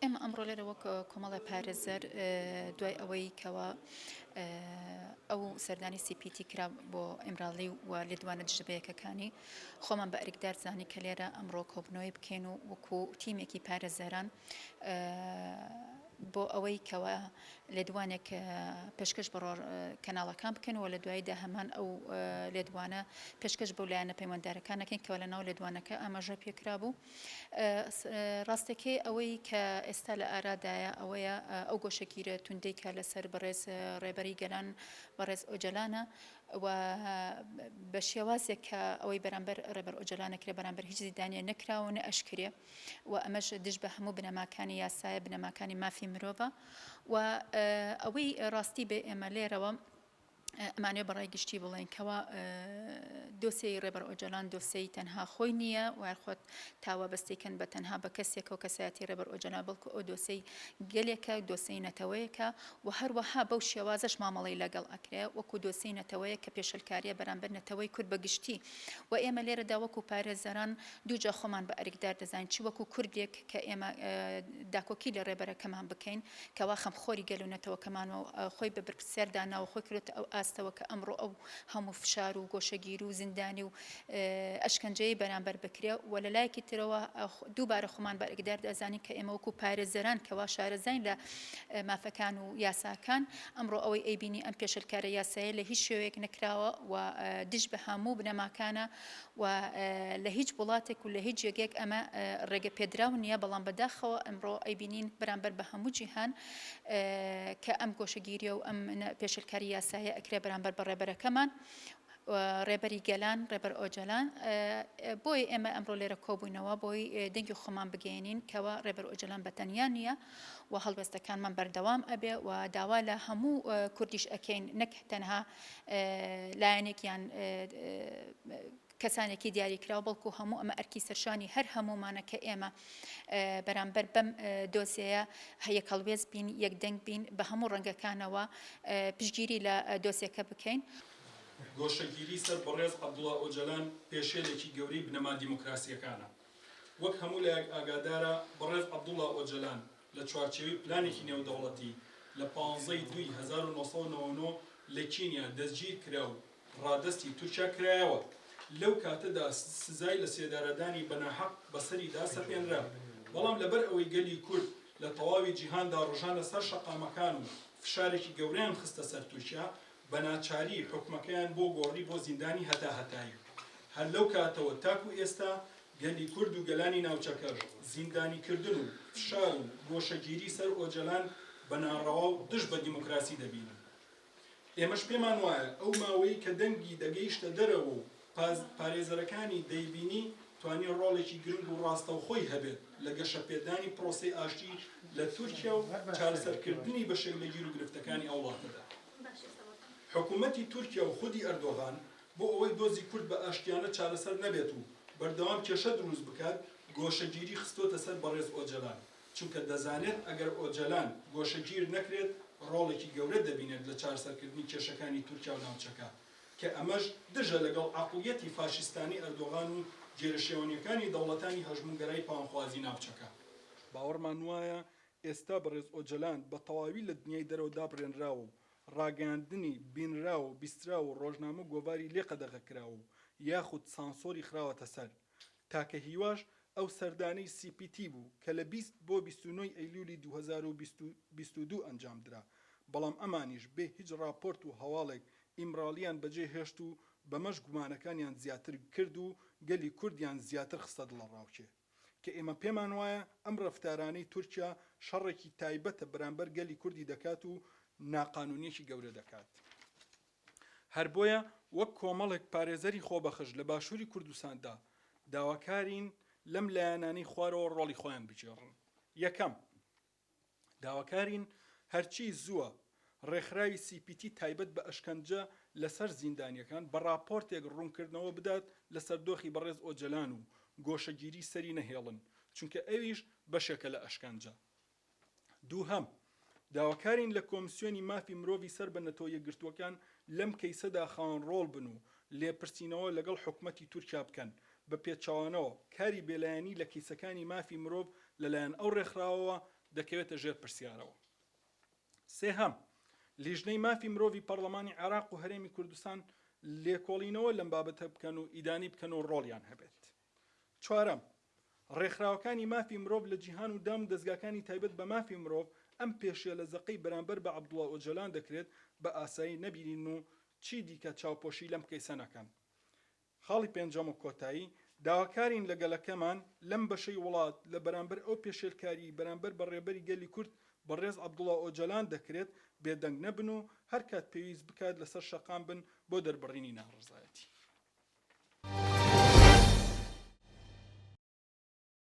ئێمە ئەمڕۆ لێرە وەک کۆمەڵی پارێزەر دوای ئەوەی کەوا ئەو سەردانی سی پی تی کرا بۆ ئیمراڵی و لێدوانە دژە بەیەکەکانی خۆمان بە ئەرکدار زانی کە لێرە ئەمڕۆ کۆبنەوەی بکەین و وەکو تیمێکی پارێزەران بۆ ئەوەی کەوا لێدوانێک پێشکەش بە کەناڵەکان بکەن و لە دواییدا هەمان ئەو لێدوانە پێشکەش بەو لایەنە پەیوەنددارەکان نەکەین کەوا لە ناو لێدوانەکە ئاماژە پێکرابوو. ڕاستەکەی ئەوەی کە ئێستا لە ئارادایە ئەوەیە ئەو گۆشەگیرە توندەی کە لەسەر بەڕێز ڕێبەری گەلان بەڕێز ئۆجەلانە و بە شێوازێک کە ئەوەی بەرامبەر ڕێبەر ئۆجەلان نەکرێ بەرامبەر هیچ زیندانیە نەکراوە و نەئەشکرێ و ئەمەش دژ بە هەموو بنەماکانی یاسایە بنەماکانی مافی مرۆڤە و ئەوەی ڕاستی بێ ئێمە لێرەوە ئەمانەوێ بە ڕای گشتی بڵێین کەوا دۆسێی ڕێبەر ئۆجالان دۆسێی تەنها خۆی نییە و هەر خۆت تا وابەستەی کەن بە تەنها بە کەسێکەوە کەسایەتی ڕێبەر ئۆجالان بەڵکو ئەو دۆسێی گەلێکە دۆسێی نەتەوەیەکە و هەروەها بەو شێوازەش مامەڵەی لەگەڵ ئەکرێ وەکو دۆسێی نەتەوەیەک کە پێشلکاریە بەرامبەر نەتەوەی کورد بە گشتی و ئێمە لێرەدا وەکو پارێزەران دووجا خۆمان بە ئەرکدار دەزانین چ وەکو کوردێک کە ئێمە داکۆکی لە ڕێبەرەکەمان بکەین کەوا خەمخۆری گەل و نەتەوەکەمان و خۆی بە بەرپرسیار داناوە، خۆی کردۆتە ئەو ئاستەوە کە ئەمڕۆ ئەو هەموو فشار و گۆشەگیر و زیندانی و ئەشکەنجەیەی بەرامبەر بکرێ و لە لایەکی ترەوە دووبارە خۆمان بە ئەرکدار دەزانین کە ئێمە وەکو پارێزەران کەوا شارەزاین لە مافەکان و یاساکان ئەمڕۆ ئەوەی ئەیبینی ئەم پێشلکارە یاسایە لە هیچ شێوەیەک نەکراوە و دژ بە هەموو بنەماکانە و لە هیچ وڵاتێک و لە هیچ جێگەیەک ئەمە ڕێگە پێدراو نییە، بەڵام بەداخەوە ئەمڕۆ ئەیبینین بەرامبەر بە هەموو جیهان کە ئەم گۆشەگیریە و ئەم پێشێلکاری یاسایە ئەکرێ بەرامبەر بە ڕێبەرەکەمان ڕێبەری گەلان ڕێبەر ئۆجەلان بۆیە ئێمە ئەمڕۆ لێرە کۆبووینەوە بۆی دەنگی خۆمان بگەێنین کەوا ڕێبەر ئۆجەلان بە تەنیا نییە و هەڵوێستەکانمان بەردەوام ئەبێ و داوا لە هەموو کوردیش ئەکەین نەک تەنها لایەنێک یان کەسانێکی دیاریکراو، بەڵکو هەموو ئەمە ئەرکی سەرشانی هەر هەموومانە کە ئێمە بەرامبەر بەم دۆسێیە یەکهەڵوێست بین، یەکدەنگ بین، بە هەموو ڕەنگەکانەوە پشتگیری لە دۆسێکە بکەین. گۆشەگیری سەر بەڕێز عەبدوڵا ئۆجەلان پێشێلێکی گەورەی بنەما دیموکراسییەکانە. وەک هەموو لایەک ئاگادارە بەڕێز عەبدوڵا ئۆجەلان لە چوارچێوەی پلانێکی نێودەوڵەتی لە پانزە ی دووی 1999 لە کینیا دەستگیر کرا و ڕادەستی تورکیا کرایەوە. لەو کاتەدا سزای لە سێدارەدانی بە ناحەق بەسەریدا سەپێنرا. بەڵام لەبەر ئەوەی گەلی کورد لە تەواوی جیهاندا ڕژانە سەر شەقامەکان و فشارێکی گەورەیان خستە سەر تورکیا، بە ناچاری حوکمەکەیان بۆ گۆڕی بۆ زیندانی هەتاهەتایی. هەر لەو کاتەوە تاکو ئێستا گەلی کورد و گەلانی ناوچەکەش زیندانیکردن و فشار و گۆشەگیری سەر ئۆجەلان بە ناڕەوا و دژ بە دیموکراسی دەبینن. ئێمەش پێمان وایە ئەو ماوەیەی کە دەنگی دەگەیشتە دەرەوە و پارێزەرەکانی دەیبینی توانی ڕۆڵێکی گرنگ و ڕاستەوخۆی هەبێت لە گەشەپێدانی پرۆسەی ئاشتی لە تورکیا و چارەسەرکردنی بەشێک لە گیروگرفتەکانی ئەو وڵاتەدا. حکومەتی تورکیا و خودی ئەردۆغان بۆ ئەوەی دۆزی کورد بە ئاشتیانە چارەسەر نەبێت و بەردەوام کێشە دروست بکات، گۆشەگیری خستۆتە سەر بەڕێز ئۆجەلان، چونکە دەزانێت ئەگەر ئۆجەلان گۆشەگیر نەکرێت ڕۆڵێکی گەورە دەبینێت لە چارسەرکردنی کێشەکانی تورکیا و ناوچەکە، کە ئەمەش دژە لەگەڵ عەقڵیەتی فاشیستانەی ئەردۆغان و گێرەشێوەنیەکانی دەوڵەتانی هەژموونگەرای پاوانخوازی ناوچەکە. باوەڕمان وایە ئێستا بەڕێز ئۆجەلان بە تەواوی لە دنیای دەرەوە دابڕێنراوە و ڕاگەیاندنی بینراو و بیستراو و ڕۆژنامە و گۆڤاری لێ قەدەغە کراوە و یاخود سانسۆری خراوەتە سەر. تاکە هیواش ئەو سەردانەی سی پی تی بوو کە لە 20 بۆ 29 ی ئەیلولی 2022 ئەنجام درا، بەڵام ئەمانیش بێ هیچ ڕاپۆرت و هەواڵێک ئیمراڵیان بەجێ هێشت و بەمەش گومانەکانیان زیاتر کرد و گەلی کوردیان زیاتر خستە دڵەڕاوکێ. کە ئێمە پێمان وایە ئەم رەفتارانەی تورکیا شەڕێکی تایبەتە بەرامبەر گەلی کوردی دەکات و ناقانونیەکی گەورە دەکات. هەر بۆیە وەک کۆمەڵێک پارێزەری خۆبەخش لە باشوری کوردستاندا داواکارین لەم لایەنانەی خوارەوە ڕۆڵی خۆیان بگێڕن. یەکەم، داواکارین هەرچی زووە ڕێکخراوی سی پی تی تایبەت بە ئەشکەنجە لەسەر زیندانییەکان بە ڕاپۆرتێک ڕوونکردنەوە بدات لەسەر دۆخی بەڕێز ئۆجەلان و گۆشەگیری سەری نەهێڵن، چونکە ئەویش بەشێکە لە ئەشکەنجە. دووهەم، داواکارین لە کۆمسیۆنی مافی مرۆڤی سەر بە نەتەوە یەکگرتووەکان لەم کەیسەدا خاوەن ڕۆڵ بن و لێپرسینەوە لەگەڵ حکومەتی تورکیا بکەن، بە پێچەوانەوە کاری بێلایەنی لە کەیسەکانی مافی مرۆڤ لەلایەن ئەو ڕێکخراوەوە دەکەوێتە ژێر پرسیارەوە. سێهەم، لیژنەی مافی مرۆڤی پەڕڵەمانی عێراق و هەرێمی کوردستان لێکۆڵینەوە لەم بابەتە بکەن و ئیدانەی بکەن و ڕۆڵیان هەبێت. چوارەم، ڕێکخراوەکانی مافی مرۆڤ لە جیهان و دام و دەزگاکانی تایبەت بە مافی مرۆڤ ئەم پێشێلە زەقەی بەرامبەر بە عەبدوڵا ئۆجەلان دەکرێت بە ئاسایی نەبینن و چی دیکە چاوپۆشی لەم کەیسە نەکەن. خاڵی پێنجەم و کۆتایی، داواکارین لە گەلەکەمان لەم بەشەی وڵات لە بەرامبەر ئەو پێشێلکاریی بەرامبەر بە ڕێبەری گەلی کورد بەڕێز عەبدوڵا ئۆجەلان دەکرێت بێدەنگ نەبن و هەرکات پێویست بکات لەسەر شەقام بن بۆ دەربڕینی ناڕەزایەتی.